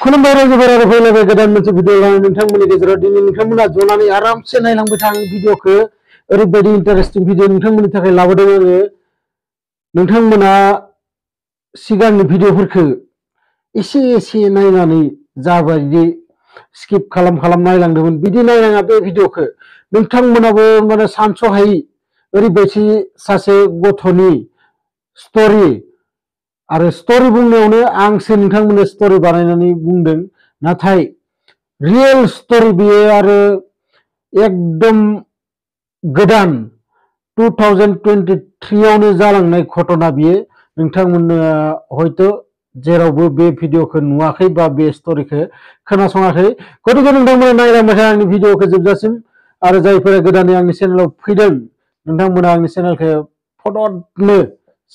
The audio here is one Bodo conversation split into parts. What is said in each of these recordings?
खुलुमबाय रायजोफोरा फैलायबाय गोदान मोनसे भिडिअ लानानै नोंथांमोननि गेजेराव दिनै नोंथांमोना जनानै आरामसे नायलांबाय था आंनि भिडिअखौ ओरैबायदि इन्टारेस्टिं भिडिअ नोंथांमोननि थाखाय लाबोदों आङो नोंथांमोना सिगांनि भिडिअफोरखौ एसे एसे नायनानै जाबायदि स्किप खालाम नायलांदोंमोन बिदि नायनाङा बे भिडिअखौ नोंथांमोनाबो माने सानस'हायै ओरैबायदि सासे गथ'नि स्ट'रि आरो स्ट'री बुंनायावनो आंसो नोंथांमोननो स्ट'री बानायनानै बुंदों नाथाय रियेल स्ट'री बियो आरो एकदम गोदान 2023 आवनो जालांनाय घटना बियो नोंथांमोननो हयथ' जेरावबो बे भिडिअखौ नुवाखै बा बे स्ट'रीखौ खोनासङाखै गतिके नोंथांमोना नायलांबाय था आंनि भिडिअखौ जोबजासिम आरो जायफोरा गोदानै आंनि चेनेलाव फैदों नोंथांमोना आंनि चेनेलखौ फट'नो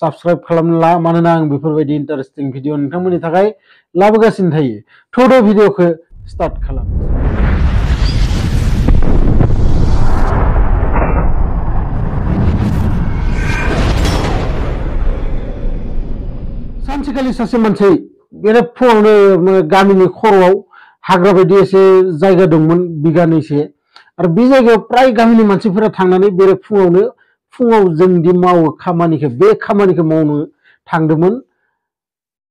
साबस्क्राइब खालामना ला मानोना आं बेफोरबायदि इन्टारेस्टिं भिडिअ नोंथांमोननि थाखाय लाबोगासिनो थायो थ'द' भिडिअखौ स्टार्ट खालाम सानसेखालि सासे मानसि बेरे फुङावनो गामिनि खर'आव हाग्रा बायदि एसे जायगा दंमोन बिगानैसे आरो बे जायगायाव प्राय गामिनि मानसिफोरा थांनानै बेरे फुङाव जोंदि मावो खामानिखौ बे खामानिखौ मावनो थांदोंमोन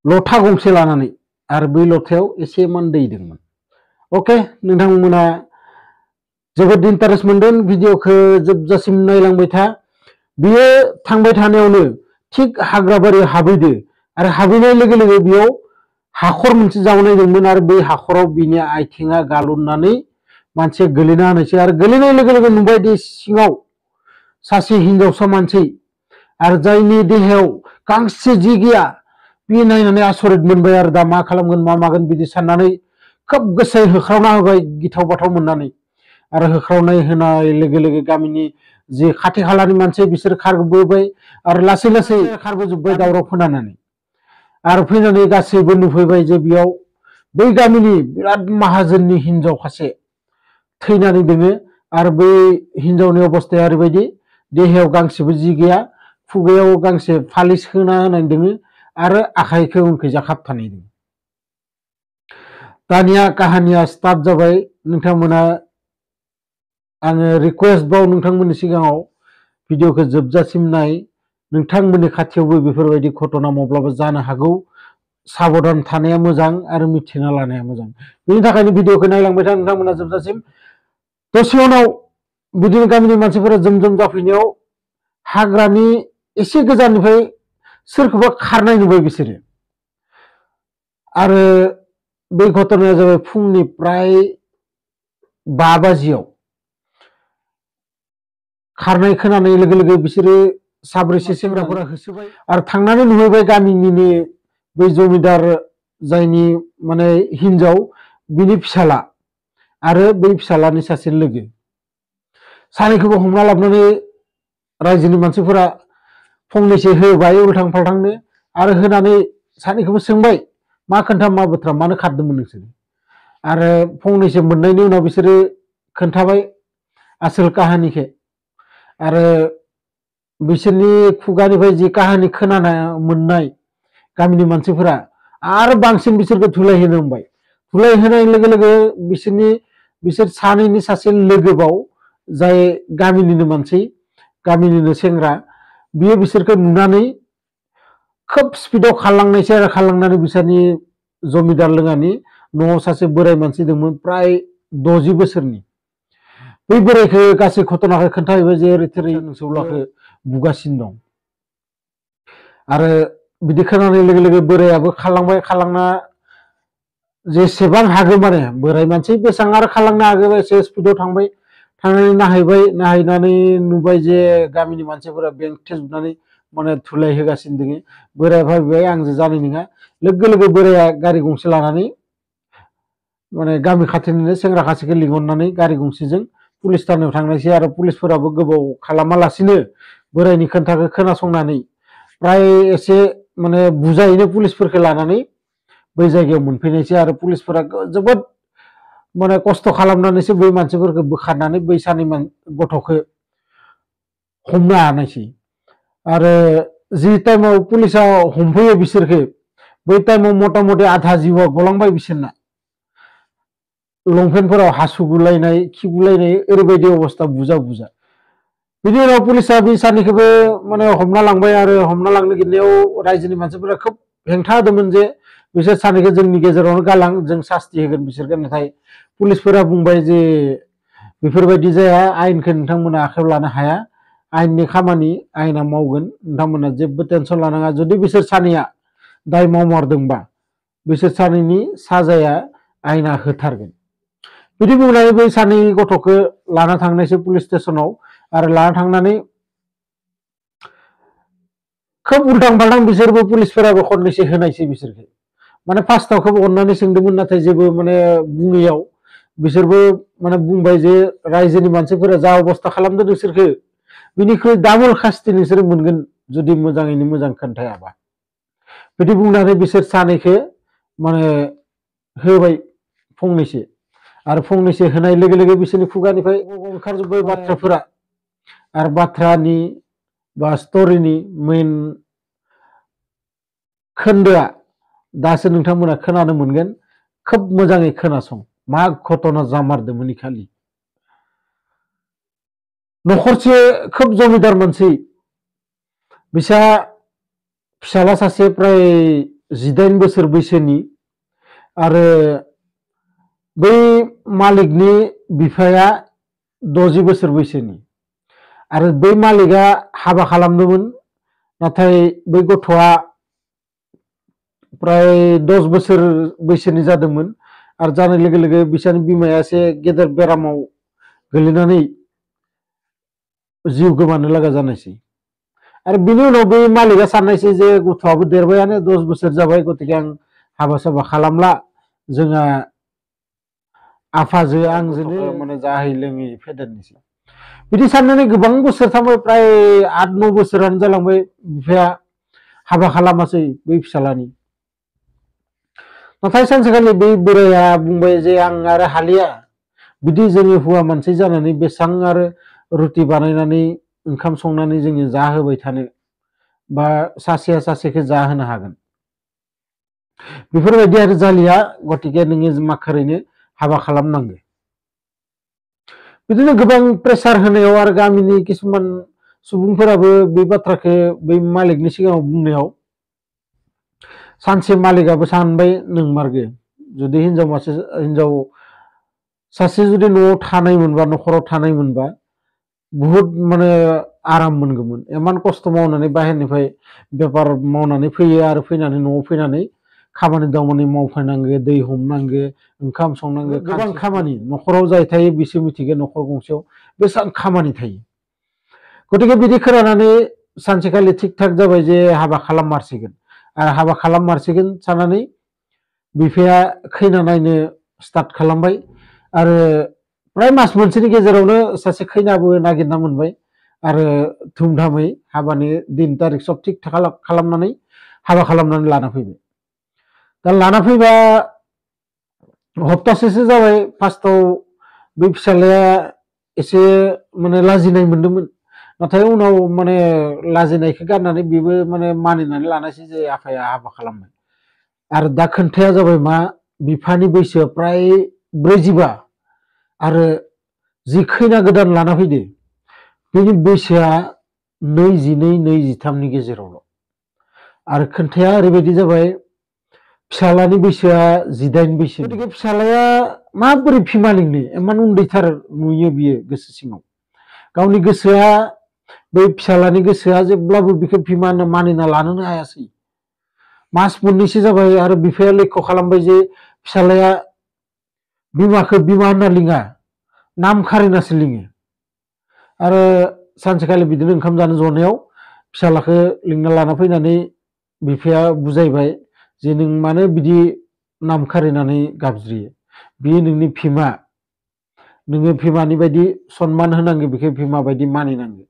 लथा गंसे लानानै आरो बै लथायाव एसेमान दै दंमोन अके नोंथांमोना जोबोद इन्टारेस्ट मोनदों भिडिअखौ जोबजासिम नायलांबाय था बियो थांबाय थानायावनो थिग हाग्राबारियाव हाबहैदो आरो हाबहैनाय लोगो लोगो बेयाव हाखर मोनसे जावनाय दंमोन आरो बै हाखराव बिनि आथिङा गालुननानै मानसिया गोलैना होनायसै आरो गोलैनाय लोगो लोगो नुबाय दि सिङाव सासे हिनजावसा मानसि आरो जायनि देहायाव गांसे जि गैया बे नायनानै आसरित मोनबाय आरो दा मा खालामगोन मा मागोन बिदि साननानै खोब गोसोयै होख्रावना होबाय गिथाव बाथाव मोननानै आरो होख्रावनाय होनाय लोगो लोगो गामिनि जे खाथि खालानि मानसि बिसोर खारबोबाय आरो लासै लासै खारबोजोब्बाय दावराव खोनानानै आरो फैनानै गासैबो नुफैबाय जे बेयाव बै गामिनि बिराद माहाजोननि हिनजाव सासे थैनानै दोङो आरो बै हिनजावनि अबस्थाया ओरैबायदि देहायाव गांसेबो जि गैया खुगायाव गांसे फालिस होना होनाय दोङो आरो आखाइखौ उनखैजा खाबथानाय दङ दानिया काहानिया स्टार्ट जाबाय नोंथांमोना आङो रिक्वेस्ट बाव नोंथांमोननि सिगाङाव भिडिअखौ जोबजासिम नाय नोंथांमोननि खाथियावबो बेफोरबायदि घटना माब्लाबा जानो हागौ साबधान थानाया मोजां आरो मिथिना लानाया मोजां बेनि थाखायनो भिडिअखौ नायलांबाय था नोंथांमोना जोबजासिम दसे उनाव बिदिनो गामिनि मानसिफोरा जम जाफैनायाव हाग्रानि एसे गोजाननिफ्राय सोरखौबा खारनाय नुबाय बिसोरो आरो बे घटनाया जाबाय फुंनि प्राय 5 बाजियाव खारनाय खोनानाय लोगो लोगो बिसोरो साब्रैसे सेंग्राफोरा होसोबाय आरो थांनानै नुहैबाय गामिनिनो बै जमिदार जायनि माने हिनजाव बिनि फिसाला आरो बै फिसालानि सासे लोगो सानैखौबो हमना लाबोनानै रायजोनि मानसिफोरा फंनैसो होबाय उल्थां फाल्थांनो आरो होनानै सानैखौबो सोंबाय मा खोन्था मा बाथ्रा मानो खारदोंमोन नोंसोर आरो फंनैसो मोननायनि उनाव बिसोरो खोन्थाबाय आसोल काहानिखौ आरो बिसोरनि खुगानिफ्राय जि काहानि खोनानो मोननाय गामिनि मानसिफोरा आरो बांसिन बिसोरखौ धुलायहोनो हमबाय धुलायहोनाय लोगो लोगो बिसोर सानैनि सासे लोगोबाव जाय गामिनिनो मानसि गामिनिनो सेंग्रा बियो बिसोरखौ नुनानै खोब स्पिडआव खारलांनायसै आरो खारलांनानै बिसोरनि जमिदार लोङानि न'आव सासे बोराय मानसि दंमोन प्राय 60 बोसोरनि बै बोरायखौ गासै घटनाखौ खोन्थाहैबाय जे ओरै थोरै नोंसौलाखौ बुगासिनो दं आरो बिदि खोनानाय लोगो लोगो बोरायाबो खारलांना जेसेबां हागौ माने बोराय मानसि बेसेबां आरो खारलांनो हागौ एसे स्पिडआव थांबाय थांनानै नायहैनानै नुबाय जे गामिनि मानसिफोरा बेंथेजोबनानै माने धुलाय होगासिनो दङ बोराया भाबिबाय आंजों जानाय नङा लोगो लोगो बोराया गारि गंसे लानानै माने गामि खाथिनिनो सेंग्रा खासेखौ लिंहरनानै गारि गंसेजों पुलिस थानायाव थांनायसै आरो पुलिसफोराबो गोबाव खालामालासिनो बोरायनि खोन्थाखौ खोनासंनानै प्राय एसे माने बुजायैनो पुलिसफोरखौ लानानै बै जायगायाव मोनफैनायसै आरो पुलिसफोरा जोबोद माने खस्थ' खालामनानैसो बै मानसिफोरखौ बोखारनानै बै सानै गथ'खौ हमनो हानायसै आरो जि टाइमाव पुलिसा हमफैयो बिसोरखौ बै टाइमाव मथा मथि आधा जिउआ गलांबाय बिसोरना लंपेन्टफोराव हासुगुलायनाय खिगुलायनाय ओरैबायदि अबस्था बुजा बुजा बिनि उनाव पुलिसा बे सानैखौबो माने हमना लांबाय आरो हमना लांनो गिनायाव रायजोनि मानसिफोरा खोब हेंथा होदोंमोन जे बिसोर सानैखौ जोंनि गेजेरावनो गालां जों सास्ति होगोन बिसोरखौ नाथाय पुलिसफोरा बुंबाय जे बेफोरबायदि जाया आयेनखौ नोंथांमोना आखायाव लानो हाया आयेननि खामानि आयेना मावगोन नोंथांमोना जेबो टेनसन लानाङा जुदि बिसोर सानैया दाय मावमारदोंबा बिसोर सानैनि साजाया आयेना होथारगोन बिदि बुंनानै बै सानै गथ'खौ लाना थांनायसै पुलिस स्टेसनाव आरो लाना थांनानै खोब उल्टां फाल्टां बिसोरबो पुलिसफोराबो खननैसो होनायसै बिसोरखौ माने फार्स्टआव खोब अननानै सोंदोंमोन नाथाय जेबो माने बुङैयाव बिसोरबो माने बुंबाय जे रायजोनि मानसिफोरा जा अबस्था खालामदों नोंसोरखौ बिनिख्रुइ डाबल खास्ति नोंसोर मोनगोन जुदि मोजाङैनो मोजां खोन्थायाबा बिदि बुंनानै बिसोर सानैखौ माने होबाय फंनैसो आरो फंनैसो होनाय लोगो लोगो बिसोरनि खुगानिफ्राय ओंखारजोब्बाय बाथ्राफोरा आरो बाथ्रानि बा स्ट'रिनि मेन खोन्दोआ दासो नोंथांमोना खोनानो मोनगोन खोब मोजाङै खोनासं मा घटना जामारदोंमोन खालि न'खरसे खोब जमिदार मानसि बिसा फिसाला सासे प्राय 18 बोसोर बैसोनि आरो बै मालिकनि बिफाया 60 बोसोर बैसोनि आरो बै मालिकआ हाबा खालामदोंमोन नाथाय बै गथ'आ प्राय 10 बोसोर बैसोनि जादोंमोन आरो जानाय लोगो लोगो बिसानि बिमाया एसे गेदेर बेरामाव गोलैनानै जिउ गोमानो लागा जानायसै आरो बिनि उनाव बै मालिकआ साननायसै जे गथ'आबो देरबायानो 10 बोसोर जाबाय गतिके आं हाबा साबा खालामला जोंहा आफाजो आंजोनो माने जाहै लोङै फेदेरनोसै बिदि साननानै गोबां बोसोर थांबाय प्राय 8-9 बोसोरानो जालांबाय बिफाया हाबा खालामासै बै फिसालानि नाथाय सानसेखालि बै बोराया बुंबाय जे आं आरो हालिया बिदि जोङो हौवा मानसि जानानै बेसेबां आरो रुटि बानायनानै ओंखाम संनानै जोङो जाहोबाय थानो बा सासेया सासेखौ जाहोनो हागोन बेफोरबायदि आरो जालिया गतिके नोङो माखारैनो हाबा खालामनांगौ बिदिनो गोबां प्रेसार होनायाव आरो गामिनि किसुमान सुबुंफोराबो बे बाथ्राखौ बै मालिकनि सिगाङाव बुंनायाव सानसे मालिकआबो सानबाय नंमारगौ जुदि हिनजाव सासे जुदि न'आव थानाय मोनबा न'खराव थानाय मोनबा बुहुद माने आराम मोनगौमोन इमान खस्थ' मावनानै बाहेरनिफ्राय बेपार मावनानै फैयो आरो फैनानै न'आव फैनानै खामानि दामानि मावफैनांगौ दै हमनांगौ ओंखाम संनांगौ गोबां खामानि न'खराव जाय थायो बिसो मिथिगौ न'खर गंसेयाव बेसेबां खामानि थायो गतिके बिदि खोनानानै सानसेखालि थिग थाक जाबाय जे हाबा खालाममारसिगोन आरो हाबा खालाममारसिगोन साननानै बिफाया खैना नायनो स्टार्ट खालामबाय आरो प्राय मास मोनसेनि गेजेरावनो सासे खैनाबो नागिरना मोनबाय आरो धुमधामै हाबानि दिन तारिख सब थिग थाक खालामनानै हाबा खालामनानै लाना फैबाय दा लाना फैबा हप्तासेसो जाबाय फार्स्टआव बे फिसालाया एसे माने लाजिनाय मोनदोंमोन नाथाय उनाव माने लाजिनायखौ गारनानै बेबो माने मानिनानै लानायसै जे आफाया हाबा खालामबाय आरो दा खोन्थाया जाबाय मा बिफानि बैसोआ प्राय 45 आरो जि खैना गोदान लाना फैदो बेनि बैसोआ 22-23नि गेजेरावल' आरो खोन्थाया ओरैबायदि जाबाय फिसालानि बैसोआ 18 बैसो गतिके फिसालाया माबोरै बिमा लिंनो इमान उन्दैथार नुयो बियो गोसो सिङाव गावनि गोसोआ बै फिसालानि गोसोआ जेब्लाबो बिखौ बिमा होनना मानिना लानोनो हायासै मास मोननैसो जाबाय आरो बिफाया लक्ष्य खालामबाय जे फिसालाया बिमाखौ बिमा होनना लिङा नाम खारिनासो लिङो आरो सानसेखालि बिदिनो ओंखाम जानो जनायाव फिसालाखौ लिंना लाना फैनानै बिफाया बुजायबाय जे नों मानो बिदि नाम खारिनानै गाबज्रियो बियो नोंनि बिमा नोङो बिमानि बायदि सनमान होनांगौ बेखौ बिमा बायदि मानिनांगौ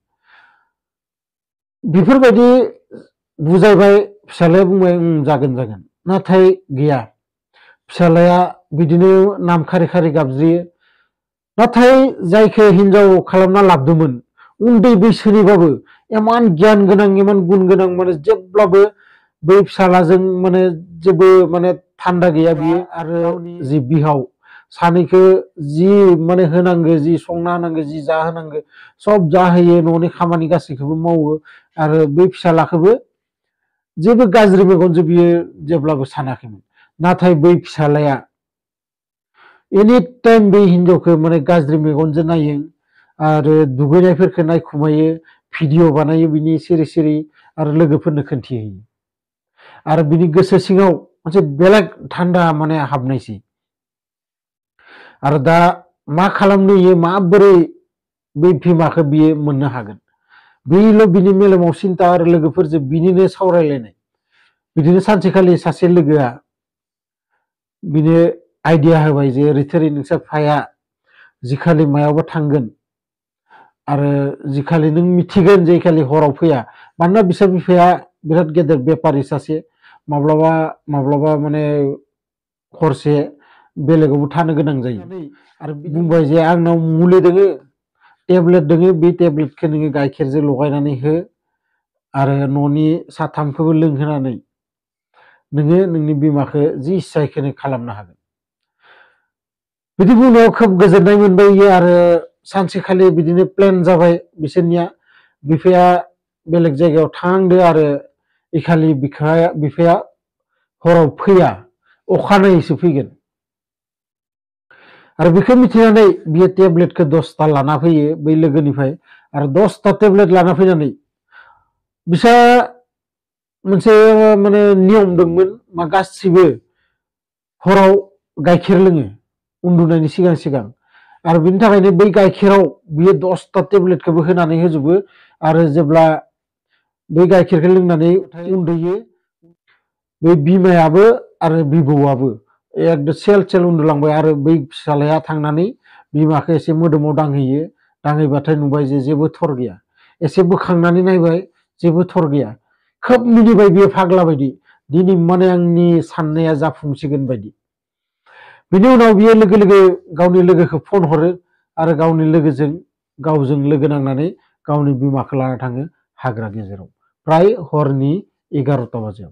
बेफोरबायदि बुजायबाय फिसालाया बुंबाय जागोन जागोन नाथाय गैया फिसालाया बिदिनो नाम खारि खारि गाबज्रियो नाथाय जायखौ हिनजाव खालामना लाबोदोंमोन उन्दै बैसोनिबाबो इमान गियान गोनां इमान गुन गोनां माने जेब्लाबो बै फिसालाजों माने जेबो माने थान्दा गैया बियो आरो जि बिहाव सानैखो जि माने होनांगो जि संना होनांगो जि जाहोनांगो सब जाहोयो न'नि खामानि गासैखौबो मावो आरो बै फिसालाखौबो जेबो गाज्रि मेगनजों बियो जेब्लाबो सानाखैमोन नाथाय बै फिसालाया एनि टाइम बै हिनजावखौ माने गाज्रि मेगनजों नायो आरो दुगैनायफोरखौ नायखुमायो भिडिअ बानायो बिनि सिरि सिरि आरो लोगोफोरनो खोन्थिहैयो आरो बिनि गोसो सिङाव मोनसे बेलेग थान्दा माने हाबनायसै आरो दा मा खालामनो इयो माबोरै बै बिमाखौ बियो मोननो हागोन बेल' बिनि मेलेमाव सिन्था आरो लोगोफोरजों बिनिनो सावरायलायनाय बिदिनो सानसेखालि सासे लोगोआ बिनो आइडिया होबाय जे ओरैथोरै नोंसोर फाया जिखालि मायावबा थांगोन आरो जिखालि नों मिथिगोन जे खालि हराव फैया मानोना बिसोर बिफाया बिराद गेदेर बेपारि सासे माब्लाबा माब्लाबा माने हरसे बेलेगावबो थानो गोनां जायो आरो बुंबाय जे आंनाव मुलि दोङो टेब्लेट दोङो बे टेब्लेटखौ नोङो गाइखेरजों लगायनानै हो आरो न'नि साथामखौबो लोंहोनानै नोङो नोंनि बिमाखौ जि इस्सा बेखौनो खालामनो हागोन बिदि बुंनायाव खोब गोजोननाय मोनबाय आरो सानसेखालि बिदिनो प्लेन जाबाय बिसोरनिया बिफाया बेलेग जायगायाव थांदो आरो इखालि बिफाया हराव फैया अखानायैसो फैगोन आरो बेखौ मिथिनानै बियो टेब्लेटखौ 10टा लाना फैयो बै लोगोनिफ्राय आरो 10टा टेब्लेट लाना फैनानै बिसा मोनसे माने नियम दंमोन मा गासिबो हराव गाइखेर लोङो उन्दुनायनि सिगां सिगां आरो बिनि थाखायनो बै गाइखेराव बियो 10टा टेब्लेटखौबो होनानै होजोबो आरो जेब्ला बै गाइखेरखौ लोंनानै उन्दुयो बै बिमायाबो आरो बिबौआबो एकदम सेल सेल उन्दुलांबाय आरो बै फिसालाया थांनानै बिमाखौ एसे मोदोमाव दांहैयो दांहैबाथाय नुबाय जे जेबो थर गैया एसे बोखांनानै नायबाय जेबो थर गैया खोब मिनिबाय बियो फाग्ला बायदि दिनै माने आंनि साननाया जाफुंसिगोन बायदि बिनि उनाव बियो लोगो लोगो गावनि लोगोखौ फन हरो आरो गावनि लोगोजों गावजों लोगो नांनानै गावनि बिमाखौ लाना थाङो हाग्रा गेजेराव प्राय हरनि 11टा बाजियाव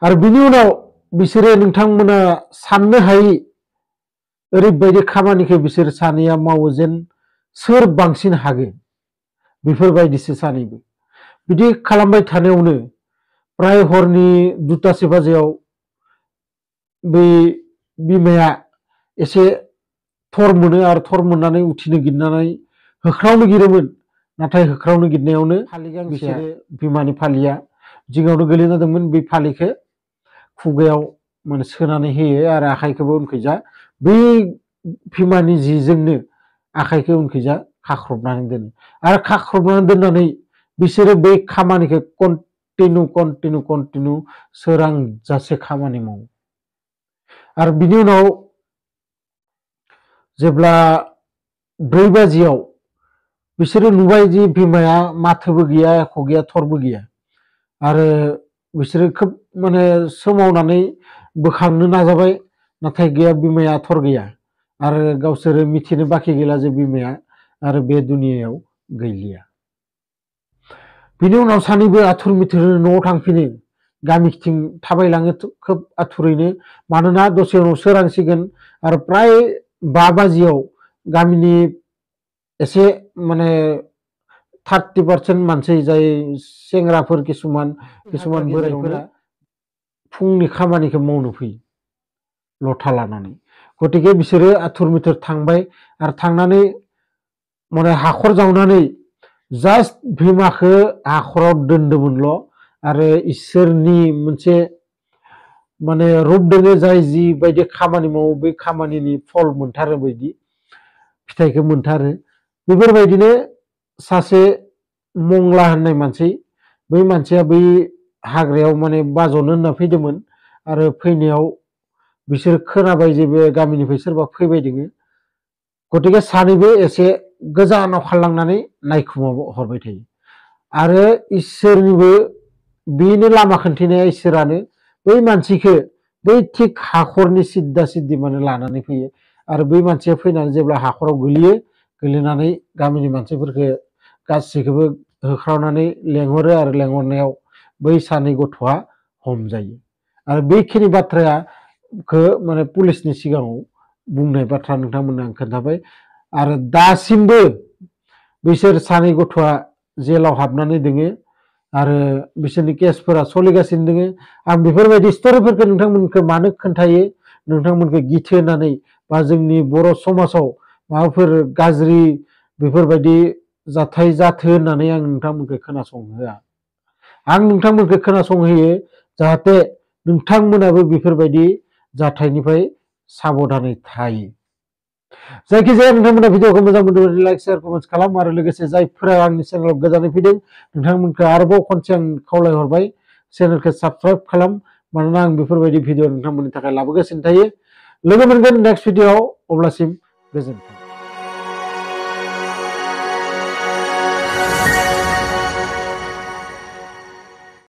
आरो बिनि उनाव बिसोरो नोंथांमोना साननो हायै ओरैबायदि खामानिखौ बिसोर सानैया मावो जेन सोर बांसिन हागोन बेफोरबायदिसो सानैबो बिदि खालामबाय थानायावनो प्राय हरनि 2टासो बाजियाव बै बिमाया एसे थर मोनो आरो थर मोननानै उथिनो गिनानै होख्रावनो गिरोमोन नाथाय होख्रावनो गिनायावनो बिसोरो बिमानि फालिया जिङावनो गोलैना दंमोन बे फालिखौ खुगायाव माने सोनानै होयो आरो आखाइखौबो उनखैजा बै बिमानि जिजोंनो आखाइखौ उनखैजा खाख्रबनानै दोनो आरो खाख्रबनानै दोननानै बिसोरो बै खामानिखौ कन्टिनिउ सोरांजासे खामानि मावो आरो बिनि उनाव जेब्ला 4 बाजियाव बिसोरो नुबाय जे बिमाया माथोबो गैया एख' गैया थरबो गैया आरो बिसोरो खोब माने सोमावनानै बोखांनो नाजाबाय नाथाय गैया बिमाया थर गैया आरो गावसोरो मिथिनो बाखि गैला जे बिमाया आरो बे दुनियायाव गैलिया बिनि उनाव सानैबो आथुर मिथुर न'आव थांफिनो गामिथिं थाबायलाङो खोब आथुरैनो मानोना दसे उनाव सोरांसिगोन आरो प्राय 5 बाजियाव गामिनि एसे माने 30% मानसि जाय सेंग्राफोर किसुमान बोराइफोरा फुंनि खामानिखौ मावनो फैयो लथा लानानै गतिके बिसोरो आथुर मिथुर थांबाय आरो थांनानै माने हाखर जावनानै जास्ट बिमाखौ हाखराव दोनदोंमोनल' आरो इसोरनि मोनसे माने रुप दोङो जाय जि बायदि खामानि मावो बै खामानिनि फल मोनथारो बायदि फिथाइखौ मोनथारो बेफोरबायदिनो सासे मंला होननाय मानसि बै मानसिया बै हाग्रायाव माने बाजनो होनना फैदोंमोन आरो फैनायाव बिसोर खोनाबाय जे बे गामिनिफ्राय सोरबा फैबाय दोङो गतिके सानैबो एसे गोजानाव खारलांनानै नायखुमा हरबाय थायो आरो इसोरनिबो बेनो लामा खोन्थिनाया इसोरानो बै मानसिखौ बै थिक हाखरनि सिद्दा सिद्दि माने लानानै फैयो आरो बै मानसिया फैनानै जेब्ला हाखराव गोलैयो गोलैनानै गामिनि मानसिफोरखौ गासैखौबो होख्रावनानै लेंहरो आरो लेंहरनायाव बै सानै गथ'आ हमजायो आरो बेखिनि बाथ्राया माने पुलिसनि सिगाङाव बुंनाय बाथ्रा नोंथांमोननो आं खोन्थाबाय आरो दासिमबो बिसोर सानै गथ'आ जेलाव हाबनानै दोङो आरो बिसोरनि केसफोरा सोलिगासिनो दोङो आं बेफोरबायदि स्ट'रिफोरखौ नोंथांमोनखौ मानो खोन्थायो नोंथांमोनखौ गिथोनानै बा जोंनि बर' समाजाव माबाफोर गाज्रि बेफोरबायदि जाथाय जाथो होननानै आं नोंथांमोनखौ खोनासंहोआ आं नोंथांमोनखौ खोनासंहोयो जाहाथे नोंथांमोनाबो बेफोरबायदि जाथायनिफ्राय साबधानै थायो जायखिजाया नोंथांमोना भिडिअखौ मोजां मोनदोंब्ला लाइक शेयार कमेन्ट खालाम आरो लोगोसे जायफोरा आंनि चेनेलाव गोदानै फैदों नोंथांमोनखौ आरोबाव खनसे आं खावलायहरबाय चेनेलखौ साबस्क्राइब खालाम मानोना आं बेफोरबायदि भिडिअ नोंथांमोननि थाखाय लाबोगासिनो थायो लोगो मोनगोन नेक्स्ट भिडिअआव अब्लासिम गोजोन्थों